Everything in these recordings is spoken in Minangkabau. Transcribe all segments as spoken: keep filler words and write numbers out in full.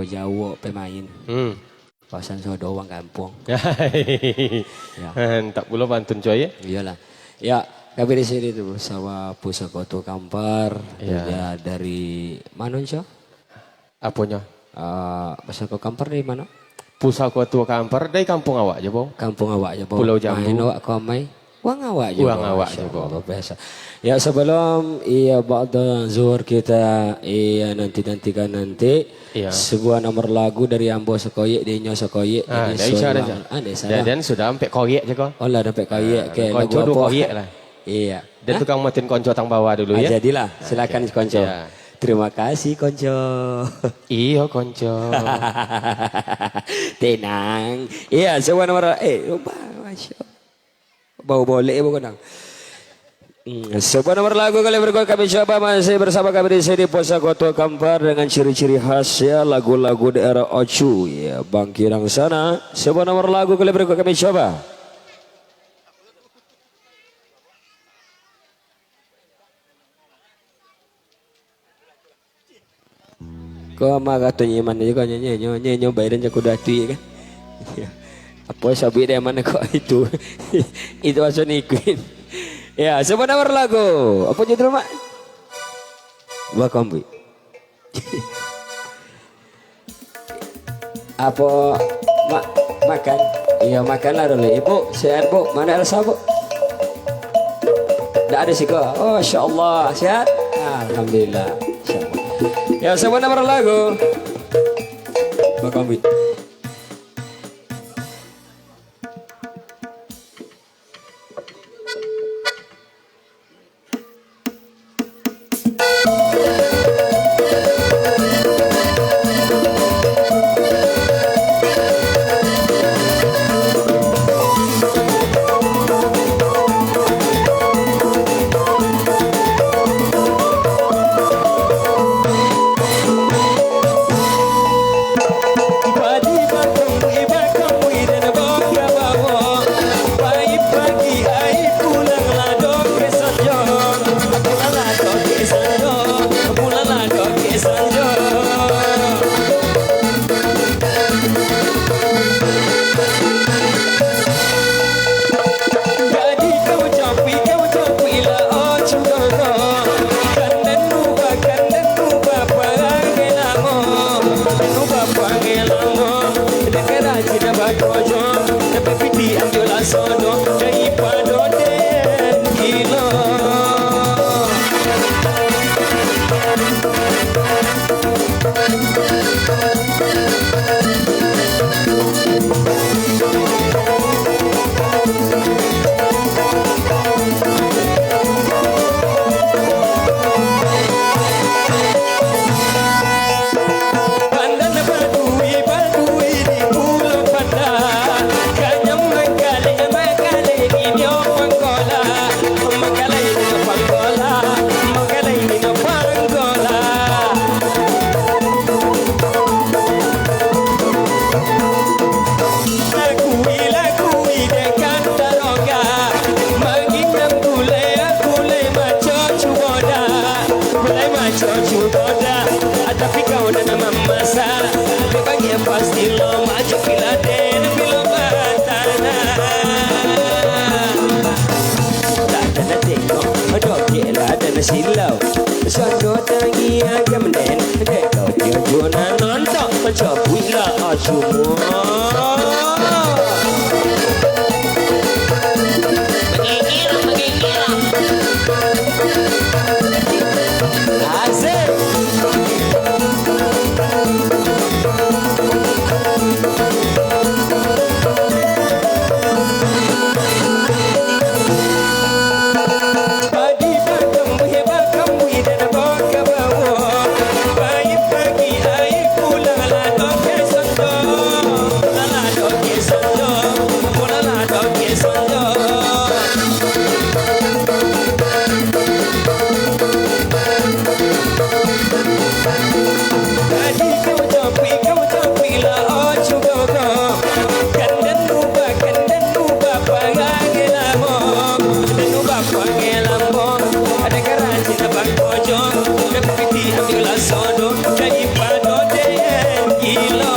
Jawok pemain. Hmm. Pasan sodo uang kampuang. Ya. Mantap pulo pantun, coy, ya. Iyolah. Ya, kami di sini tu sama Pusako Tua Kampar. Ya. Dia dari mana, Cok? Aponyo? Ah, Pusako Kampar dari mana? Pusako Tua Kampar dari kampung awak je, Bang. Kampung awak je, Bang. Pulau Jambu. Main awak ko amai. Uang awak juo. Uang awak Masya juo. Allah, biasa. Ya, sebelum, iya, ba'da zuhur kita, iya, nanti-nantikan nanti, iya, sebuah nomor lagu dari ambo sakoyek, dinyo sakoyek. Ah, jadi ndak bisa dah, Cak. Ah, ndak bisa dah. Dan sudah ampek koyek je ko. Oh, lah, ampek koyek. Ah, ke konco lagu duo apo? Koyek lah. Iya. Dan tukang matiin konco tang bawah dulu, ah, ya. Jadilah, silakan, oke, konco. Iya. Terima kasih, konco. Iyo, konco. Tenang. Iya, sebuah nomor, eh, lupa, Masya Allah. Bau boleh, bau kenang. Hmm, sebuah nomor lagu kali berikut kami coba, masih bersama kami di sini, Pusako Tua Kampar dengan ciri-ciri khas, ya, lagu-lagu daerah Ocu, ya, Bangkinang sana. Sebuah nomor lagu kali berikut kami coba. Ko ma kato nyo mano juo ko, nyo, nyo, nyo, nyo, nyo, bayaran jako datu, kan? Apo sabuik dari mano kok itu? Itu maksudnyo ikuin. Ya, sebuah nomor lagu. Apo judul, Mak? Bakombi. Apo, ma-, makan? Iyo, makanlah dulu. Ibu, sehat, Bu? Mano rasa, Bu? Ndak ado siko. Oh, insya Allah. Sehat? Alhamdulillah. Insya Allah. Ya, sebuah nomor lagu. Bakombi. Jadi kau jampi, kau jampi lah, oh, cudoro. Kan den ubah, kan den ubah, parangai lamo. Den ubah parangai lamo. Den kan rajin bakojo. Tapi piti ambiaklah sodo daripado den gilo. Pandan badui, badui di Pulau Pandan. Kanyang manggaleh, manggaleh di nyo panggola. Manggaleh di nyo panggola. Manggaleh di nyo panggola. Lakui, lakui dek kanta loga. Manginam gulai, gulai maco cuboda. Gulai maco cuboda. Tapi kau nan mamasak. Dek bagian pasti lo maco piladen bilo batanah. Tak ada nak tengok, dok kek lah ada nak silau. Sono tangi agam den, dek kau pio juo nan nontok, mancabuik lah acumo. Asik. Padi bakambuih, bakambuih dan bakabawo. Pai pagi ai pulang ladok ke sondo. Ladok ke sondo. Ilo.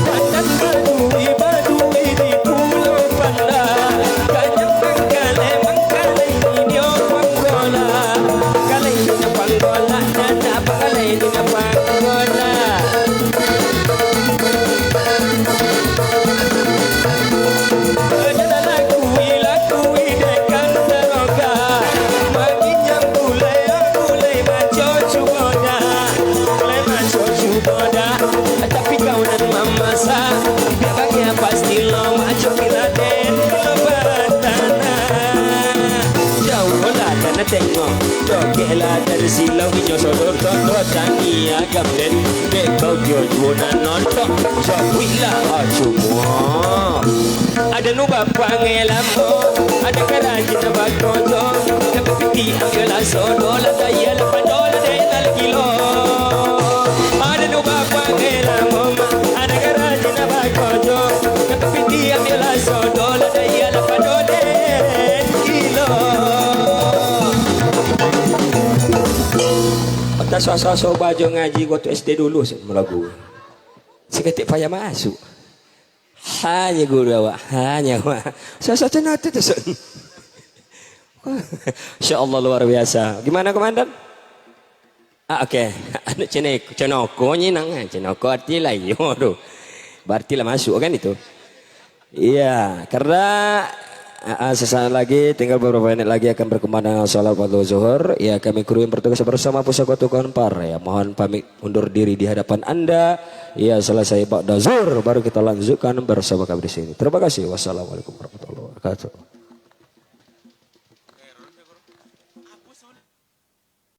Badan baduit-baduit di Pulau Banda, kanyang mangkalai-mangkalai ninyo panggola, kalai ninyo panggola, nana bakalai ninyo panggola. Nana lakui-lakui dek kan saroga, manginyam gulai-gulai maco cuboda. Lai maco cuboda, tapi kau nan mamasak, biak bagian pasti lo maco kiladen lo batana. Jauh lah tanah tengok, cokek lah dari silau inyo sodor tonto tani agam den. Dek kau kio juo nan nonton, jauh lah acumo. Ado nu bapangai lamo, ado karajin nan bakojo, tapi piti ambialah sodo, lah daya lah pado, lah daya lah kilo. Ado nu bapangai lamo, ado karajin nan bakojo, tapi piti ambialah sodo, lah daya lah pado, den kilo. Otak so-so bajo ngaji waktu S D dulu, malagu. Saketek payah masuk. Hanyo guru awak, hanyo awak. Sasaja nanti tu, Sun. Masya Allah, luar biasa. Gimana, Komandan? Ah, oke. Anu, cene-, cenoko nyi nang, cenoko arti lah iyo tu. Berarti lah masuk kan itu. Iya, karena, ah, ah, sesaat lagi, tinggal beberapa menit lagi akan berkumandang salat fardu zuhur. Ya, kami kru yang bertugas bersama Pusako Tukang Par, ya, mohon pamit undur diri di hadapan Anda. Ya, selesai ba'da zuhur, baru kita lanjutkan bersama kami di sini. Terima kasih. Wassalamualaikum warahmatullahi wabarakatuh.